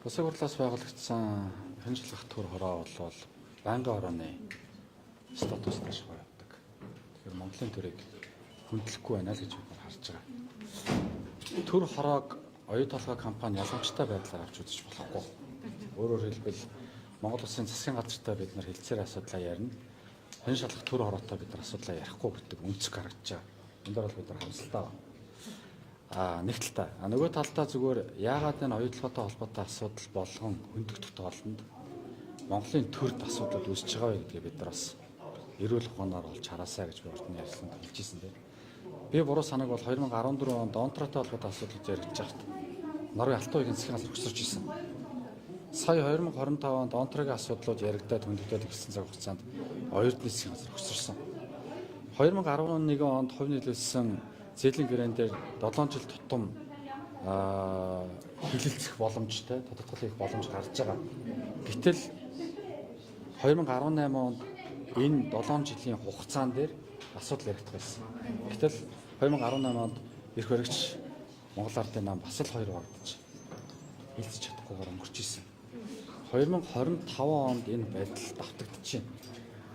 Улсын хурлаас байгуулагдсан хяналтын төр хороо бол байнгын хорооны статус дашгаа явдаг. Тэгэхээр Монголын төрийг хүндлэхгүй байна л гэж бид нар харж байгаа. Төр хороог оюу толгой компани ялгамжтай байдлаар авч үзэж болохгүй. Өөрөөр хэлбэл, Монгол улсын засгийн газартай бид нар хэлцээр асуудлаа ярина. Хэн шалах төр хороотой бид нар асуудлаа ярихгүй гэдэг өнцөг гаргаж байгаа. Энэ дээр бол бид нар харамсалтай байна. Нэг талдаа. Нөгөө талдаа зүгээр яагаад энэ оюу толгойтой холбоотой асуудал болгон хөндөгдөх тоолонд Монголын төрд асуудал үүсэж байгаа вэ гэдгээ бид нар бас эрүүл ухаанаар олж хараасаа гэж би урд нь ярьсан, хэлж ирсэн дээ. Би буруу санааг бол 2014 онд Онтротой холбоотой асуудал яригдж байхад Норвегийн алтан уягийн засгийн газар өсөрч ирсэн. Сая 2025 онд Онтрогийн асуудлууд яригадаад хөндөгдөд ирсэн цаг хугацаанд Оюутны засгийн газар өсөрсөн. 2011 онд хувь нийлүүлсэн зээлийн гэрээн дээр 7 жил тутам хилэлцэх боломжтой, тодотгол хийх боломж гарч байгаа. Гэтэл 2018 онд энэ 7 жилийн хугацаан дээр асуудал яригдах байсан. Гэтэл 2018 онд эрх баригч Монгол Ардын нам бас л хоёр хуваагдаж хилцэж чадахгүйгээр өнгөрч исэн. 2025 онд энэ байдал давтагдчихэв.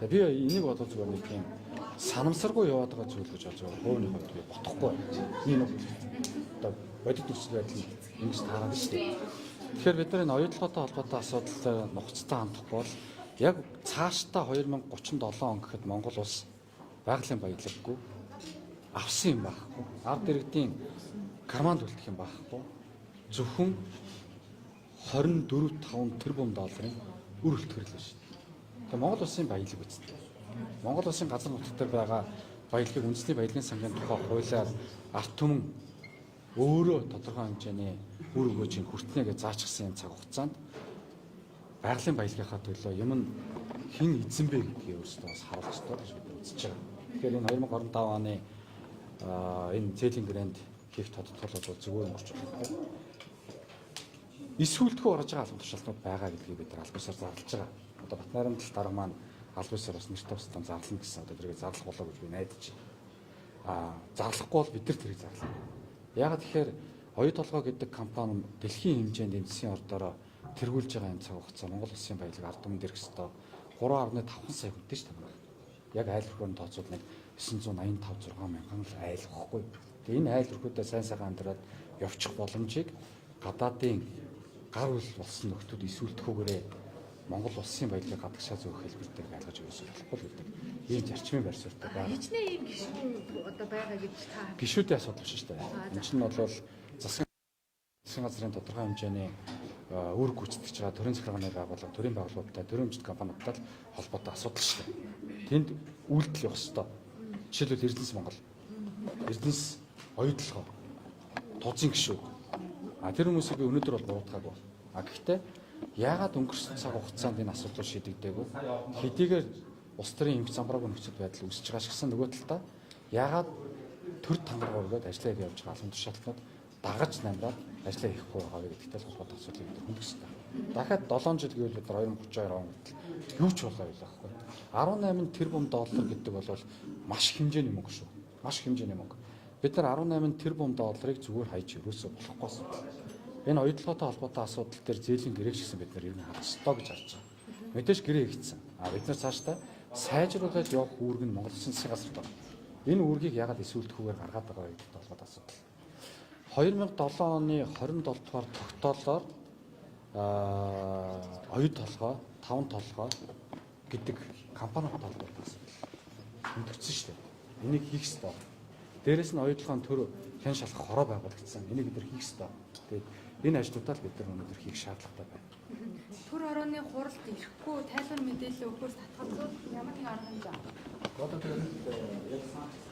Тэгээ би энийг бодож зүгээр нэг юм санамсаргүй яваад байгаа зүйл гэж бодож байгаа. Хувийн хувьд би бодохгүй байна. Энэ нэг одоо бодит нөхцөл байдал нь ингэж таарад шүү дээ. Тэгэхээр бид нар энэ оюутлоготой холбоотой асуудалтай нухацтай хандахгүй бол яг цаашдаа 2037 он гэхэд Монгол улс байгалийн баялаггүй, авсан юм байхгүй, ард иргэдийн карманд үлдэх юм байхгүй, зөвхөн 24.5 тэрбум долларын үр үлтгэрэл байна шүү дээ. Тэгээ Монгол улсын баялаг үсттэй. Монгол улсын газар нутаг дээр байгаа баялагийг үндэсний баялагын сангийн тухай хуулиар ард түмэн өөрөө тодорхой хэмжээний үр өгөөжийг хүртнэ гэж заачихсан юм цаг хугацаанд байгалийн баялагынхаа төлөө юм нь хэн эзэн бэ гэдгийг өөрсдөө бас харуулах ёстой гэж бид үзэж байгаа. Тэгэхээр энэ 2025 оны энэ зээлийн грэнд хийх тодотгол бол зүгээр өнгөрч болохгүй. Эсвэлтгүй орж байгаа албан тушаалтнууд байгаа гэдгийг бид нар аль бисаар зарлж байгаа. Одоо Батнайрамдал дарга маань аль бисаар бас нэр товстон зарлана гэсэн, одоо тэрийг зарлах болоо гэж би найдаж байна. Зарлахгүй бол бид нар тэрийг зарлана. Яагаад тэгэхээр Оюу толгой гэдэг компани дэлхийн хэмжээнд эмчсэн ордороо тэргүүлж байгаа юм цаг хугацаа Монгол улсын баялаг ард түмэнд ирэх ёстой 3.5 сая хүнтэй шүү дээ. Яг айл өрхөөр нь тооцвол нэг 985 6 мянган л айл واخгүй. Тэгээ энэ айл өрхүүдээ сайн сайхан амьдраад явчих боломжийг гадаадын гар үл болсон нөхдүүд эсвэлтхүүгээрээ Монгол улсын баялагыг гадагшаа зөөх хэлбэр дээр байлгаж өгөөсөө болохгүй л гэдэг ийм зарчмын байр суурьтай байна. Хичнээн ийм гишүүн одоо байгаа гэж та Гишүүдийн асуудал биш шүү дээ. Энэ чинь бол засгийн газрын тодорхой хэмжээний үүрэг гүйцэтгэж байгаа төрийн захиргааны байгууллага, төрийн байгууллагуудтай, төрийн өмчт компаниудтай л холбоотой асуудал шүү дээ. Тэнд үйлдэл явах ёстой. Жишээлбэл, Эрдэнэс Монгол, Эрдэнэс Оюутолгой, тузын гишүүд. Тэр хүмүүсийг би өнөөдөр бол буруутгаагүй. Гэхдээ яагаад өнгөрсөн цаг хугацаанд энэ асуудал шийдэгдээгүй? Хэдийгээр улс төрийн эмх замбраагүй нөхцөл байдал үүсэж байгаа ч гэсэн нөгөө талдаа яагаад төр тангараг өргөөд ажиллаа явж байгаа албан тушаалтнууд дагаж намраад ажиллаа хийхгүй байгаа вэ гэдэгтэй л холбоотой асуудлыг бид хөндлөх ёстой. Дахиад 7 жил гэвэл бид нар 2032 он хүртэл юу ч болоо байлаа байхгүй. 18 тэрбум доллар гэдэг бол маш хэмжээний мөнгө шүү. Маш хэмжээний мөнгө. Бид нар 18 тэрбум долларыг зүгээр хайж ерөөсөө болохгүй асуудал. Энэ оюутлоготой холбоотой асуудал дээр зээлийн гэрээг ч гэсэн бид нар ер нь харах ёстой гэж харж байгаа. Мэдээж гэрээ хийгдсэн. Бид нар цаашдаа сайжруулаад явах үүрэг нь Монгол Улсын засгийн газарт байна. Энэ үүргийг яагаад эсвэлтхүүгээр гаргаад байгаа вэ гэдэгтэй холбоотой асуудал. 2007 оны 27 дугаар тогтоолоор оюу толгой, таван толгой гэдэг компаниудтай холбоотой асуудал хөндөгдсөн шүү дээ. Энийг хийх ёстой. Дээрээс нь оюу толгойн төр хян шалах хороо байгуулагдсан. Энийг бид нар хийх ёстой. Тэгээд энэ ажлуудаа л бид нар өнөөдөр хийх шаардлагатай байна. Төр хорооны хуралд ирэхгүй тайлбар мэдээлэл өгөхөөр татгалзуул ямар нэгэн арга хэмжээ Одоо тэгээд яг санкц